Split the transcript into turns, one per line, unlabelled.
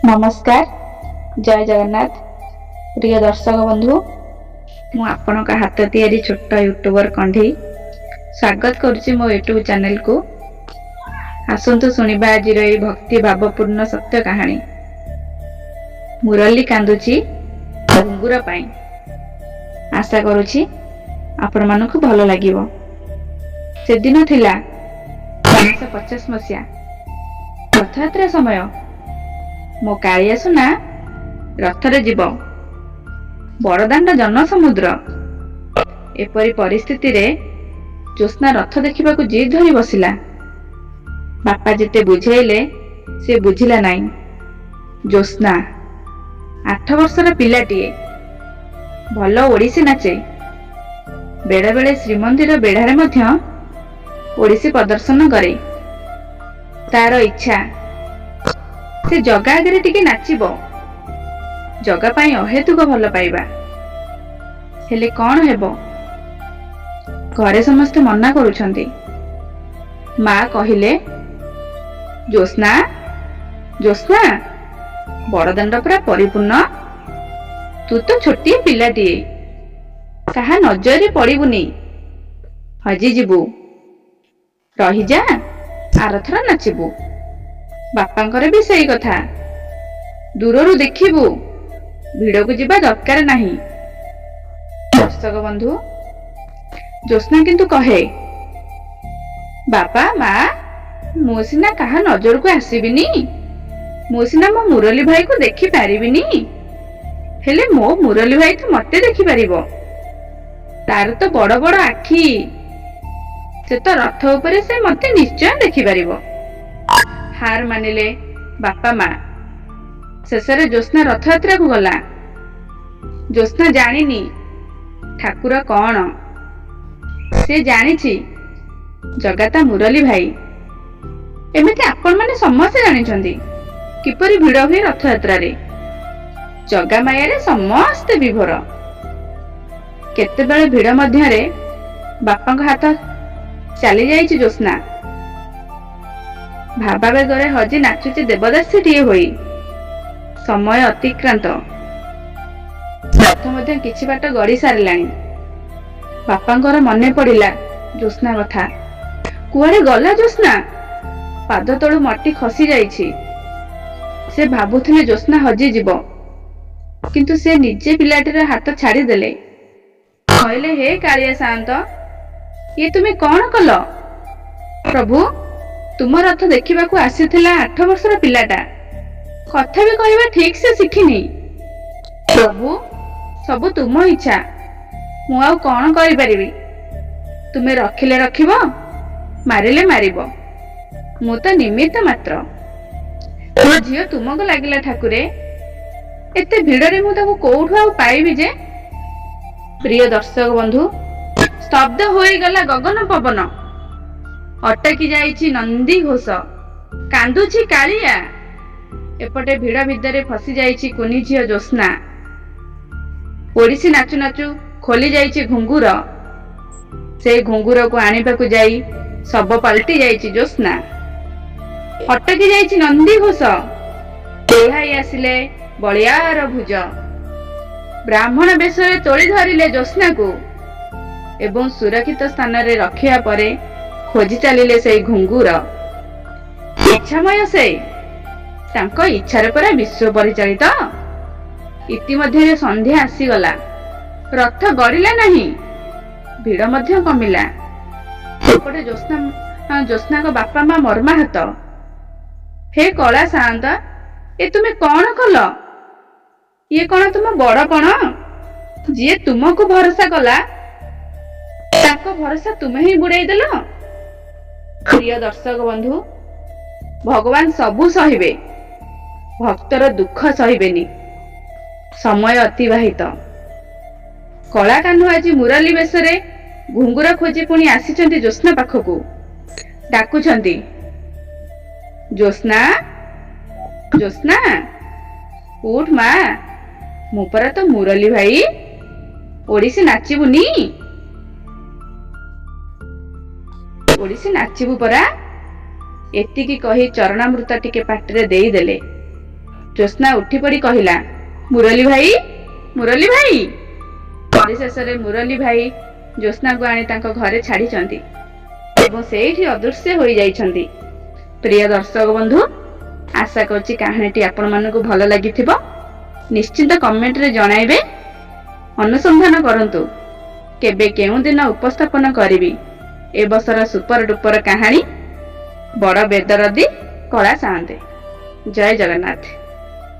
ନମସ୍କାର, ଜୟ ଜଗନ୍ନାଥ। ପ୍ରିୟ ଦର୍ଶକ ବନ୍ଧୁ, ମୁଁ ଆପଣଙ୍କ ହାତ ତିଆରି ଛୋଟ ୟୁଟ୍ୟୁବର କଣ୍ଢେଇ ସ୍ୱାଗତ କରୁଛି ମୋ ୟୁଟ୍ୟୁବ ଚ୍ୟାନେଲକୁ। ଆସନ୍ତୁ ଶୁଣିବା ଆଜିର ଏଇ ଭକ୍ତି ଭାବପୂର୍ଣ୍ଣ ସତ୍ୟ କାହାଣୀ, ମୁରଲୀ କାନ୍ଦୁଛି ଘୁଙ୍ଗୁର ପାଇଁ। ଆଶା କରୁଛି ଆପଣମାନଙ୍କୁ ଭଲ ଲାଗିବ। ସେଦିନ ଥିଲା 1950 ମସିହା, ରଥଯାତ୍ରା ସମୟ। ମୋ କାଳିଆ ସୁନା ରଥରେ ଯିବ, ବଡ଼ଦାଣ୍ଡ ଜନସମୁଦ୍ର। ଏପରି ପରିସ୍ଥିତିରେ ଜ୍ୟୋତ୍ସ୍ନା ରଥ ଦେଖିବାକୁ ଜିଦ୍ ଧରି ବସିଲା। ବାପା ଯେତେ ବୁଝେଇଲେ ସେ ବୁଝିଲା ନାହିଁ। ଜ୍ୟୋତ୍ସ୍ନା 8 ବର୍ଷର ପିଲାଟିଏ, ଭଲ ଓଡ଼ିଶୀ ନାଚେ। ବେଳେ ବେଳେ ଶ୍ରୀମନ୍ଦିର ବେଢ଼ାରେ ମଧ୍ୟ ଓଡ଼ିଶୀ ପ୍ରଦର୍ଶନ କରେ। ତାର ଇଚ୍ଛା ସେ ଜଗା ଆଗରେ ଟିକେ ନାଚିବ। ଜଗା ପାଇଁ ଅହେତୁକ ଭଲ ପାଇବା। ହେଲେ କଣ ହେବ, ଘରେ ସମସ୍ତେ ମନା କରୁଛନ୍ତି। ମା କହିଲେ, ଜ୍ୟୋତ୍ସ୍ନା, ଜ୍ୟୋତ୍ସ୍ନା, ବଡ଼ଦାଣ୍ଡ ପୁରା ପରିପୂର୍ଣ୍ଣ, ତୁ ତ ଛୋଟିଆ ପିଲାଟିଏ, କାହା ନଜରରେ ପଡ଼ିବୁନି, ହଜିଯିବୁ। ରହିଯା, ଆରଥର ନାଚିବୁ। ବାପାଙ୍କର ବି ସେଇ କଥା, ଦୂରରୁ ଦେଖିବୁ, ଭିଡକୁ ଯିବା ଦରକାର ନାହିଁ। ଦର୍ଶକ ବନ୍ଧୁ, ଜ୍ୟୋତ୍ସ୍ନା କିନ୍ତୁ କହେ, ବାପା ମା, ମୁଁ ସିନା କାହା ନଜରକୁ ଆସିବିନି, ମୁଁ ସିନା ମୋ ମୁରଲୀ ଭାଇକୁ ଦେଖିପାରିବିନି, ହେଲେ ମୋ ମୁରଲୀ ଭାଇ ତ ମତେ ଦେଖିପାରିବ। ତାର ତ ବଡ ବଡ ଆଖି, ସେ ତ ରଥ ଉପରେ ସେ ମତେ ନିଶ୍ଚୟ ଦେଖିପାରିବ। ହାର ମାନିଲେ ବାପା ମା। ଶେଷରେ ଜ୍ୟୋତ୍ସ୍ନା ରଥଯାତ୍ରାକୁ ଗଲା। ଜ୍ୟୋତ୍ସ୍ନା ଜାଣିନି ଠାକୁର କଣ। ସେ ଜାଣିଛି ଜଗା ତା ମୁରଲୀ ଭାଇ। ଏମିତି ଆପଣମାନେ ସମସ୍ତେ ଜାଣିଛନ୍ତି କିପରି ଭିଡ ହୁଏ ରଥଯାତ୍ରାରେ। ଜଗା ମାୟାରେ ସମସ୍ତେ ବିଭୋର। କେତେବେଳେ ଭିଡ ମଧ୍ୟରେ ବାପାଙ୍କ ହାତ ଚାଲି ଯାଇଛି ଜ୍ୟୋତ୍ସ୍ନା। ଭାବାବେଗରେ ହଜି ନାଚୁଛି ଦେବଦାସୀଟିଏ ହୋଇ। ସମୟ ଅତିକ୍ରାନ୍ତ, ରଥ ମଧ୍ୟ କିଛି ବାଟ ଗଡି ସାରିଲାଣି। ବାପାଙ୍କର ମନେ ପଡିଲା ଜ୍ୟୋତ୍ସ୍ନା କଥା। କୁଆଡେ ଗଲା ଜ୍ୟୋତ୍ସ୍ନା? ପାଦ ତଳୁ ମାଟି ଖସି ଯାଇଛି। ସେ ଭାବୁଥିଲେ ଜ୍ୟୋତ୍ସ୍ନା ହଜିଯିବ, କିନ୍ତୁ ସେ ନିଜେ ପିଲାଟିର ହାତ ଛାଡ଼ିଦେଲେ। କହିଲେ, ହେ କାଳିଆ ସାଆନ୍ତ, ଇଏ ତୁମେ କଣ କଲ? ପ୍ରଭୁ, ତୁମ ରଥ ଦେଖିବାକୁ ଆସିଥିଲା 8 ବର୍ଷର ପିଲାଟା, କଥା ବି କହିବା ଠିକ ସେ ଶିଖିନି। ପ୍ରଭୁ, ସବୁ ତୁମ ଇଚ୍ଛା, ମୁଁ ଆଉ କଣ କରିପାରିବି? ତୁମେ ରଖିଲେ ରଖିବ, ମାରିଲେ ମାରିବ, ମୁଁ ତ ନିମିତ୍ତ ମାତ୍ର। ମୋ ଝିଅ ତୁମକୁ ଲାଗିଲା ଠାକୁରେ, ଏତେ ଭିଡରେ ମୁଁ ତାକୁ କୋଉଠୁ ଆଉ ପାଇବି ଯେ? ପ୍ରିୟ ଦର୍ଶକ ବନ୍ଧୁ, ସ୍ତବ୍ଧ ହୋଇଗଲା ଗଗନ ପବନ, ଅଟକି ଯାଇଛି ନନ୍ଦୀ ଘୋଷ, କାନ୍ଦୁଛି କାଳିଆ। ଏପଟେ ଭିଡ ଭିତରେ ଫସି ଯାଇଛି କୁନି ଝିଅ ଜ୍ୟୋତ୍ସ୍ନା। ଓଡ଼ିଶୀ ନାଚୁ ନାଚୁ ଖୋଲି ଯାଇଛି ଘୁଙ୍ଗୁର। ସେ ଘୁଙ୍ଗୁରକୁ ଆଣିବାକୁ ଯାଇ ଶବ ପାଲଟି ଯାଇଛି ଜ୍ୟୋତ୍ସ୍ନା। ଅଟକି ଯାଇଛି ନନ୍ଦୀ ଘୋଷ। ଓହ୍ଲାଇ ଆସିଲେ ବଳିଆର ଭୁଜ, ବ୍ରାହ୍ମଣ ବେଶରେ ତୋଳି ଧରିଲେ ଜ୍ୟୋତ୍ସ୍ନାକୁ ଏବଂ ସୁରକ୍ଷିତ ସ୍ଥାନରେ ରଖିବା ପରେ ଖୋଜି ଚାଲିଲେ ସେଇ ଘୁଙ୍ଗୁର। ଇଚ୍ଛାମୟ ସେ, ତାଙ୍କ ଇଚ୍ଛାରେ ପରା ବିଶ୍ୱ ପରିଚାଳିତ। ଇତିମଧ୍ୟରେ ସନ୍ଧ୍ୟା ଆସିଗଲା, ରଥ ଗଡ଼ିଲା ନାହିଁ, ଭିଡ ମଧ୍ୟ କମିଲା। ଏପଟେ ଜ୍ୟୋତ୍ସ୍ନାଙ୍କ ବାପା ମା ମର୍ମାହତ। ହେ କଳା ସାଆନ୍ତ, ଏ ତୁମେ କଣ କଲ? ଇଏ କଣ ତୁମ ବଡପଣ? ଯିଏ ତୁମକୁ ଭରସା କଲା, ତାଙ୍କ ଭରସା ତୁମେ ହିଁ ବୁଡେଇ ଦେଲ। ପ୍ରିୟ ଦର୍ଶକ ବନ୍ଧୁ, ଭଗବାନ ସବୁ ସହିବେ, ଭକ୍ତର ଦୁଃଖ ସହିବେନି। ସମୟ ଅତିବାହିତ। କଳା କାହ୍ନୁ ଆଜି ମୁରଲୀ ବେଶରେ ଘୁଙ୍ଗୁର ଖୋଜି ପୁଣି ଆସିଛନ୍ତି ଜ୍ୟୋତ୍ସ୍ନା ପାଖକୁ। ଡାକୁଛନ୍ତି, ଜ୍ୟୋତ୍ସ୍ନା, ଜ୍ୟୋତ୍ସ୍ନା, ଉଠ ମା, ମୁଁ ପରା ତ ମୁରଲୀ ଭାଇ, ଓଡ଼ିଶୀ ନାଚିବୁନି? ଓଡ଼ିଶୀ ନାଚିବୁ ପରା। ଏତିକି କହି ଚରଣାମୃତ ଟିକେ ପାଟିରେ ଦେଇଦେଲେ। ଜ୍ୟୋତ୍ସ୍ନା ଉଠିପଡ଼ି କହିଲା, ମୁରଲୀ ଭାଇ, ମୁରଲୀ ଭାଇ। ପରିଶେଷରେ ମୁରଲୀ ଭାଇ ଜ୍ୟୋତ୍ସ୍ନାକୁ ଆଣି ତାଙ୍କ ଘରେ ଛାଡ଼ିଛନ୍ତି ଏବଂ ସେଇଠି ଅଦୃଶ୍ୟ ହୋଇଯାଇଛନ୍ତି। ପ୍ରିୟ ଦର୍ଶକ ବନ୍ଧୁ, ଆଶା କରୁଛି କାହାଣୀଟି ଆପଣମାନଙ୍କୁ ଭଲ ଲାଗିଥିବ। ନିଶ୍ଚିନ୍ତ କମେଣ୍ଟରେ ଜଣାଇବେ। ଅନୁସନ୍ଧାନ କରନ୍ତୁ କେବେ କେଉଁ ଦିନ ଉପସ୍ଥାପନ କରିବି ଏ ବର୍ଷର ସୁପର ଡୁପର କାହାଣୀ, ବଡ଼ ବେଦରଦୀ କଳା ସାଆନ୍ତେ। ଜୟ ଜଗନ୍ନାଥ।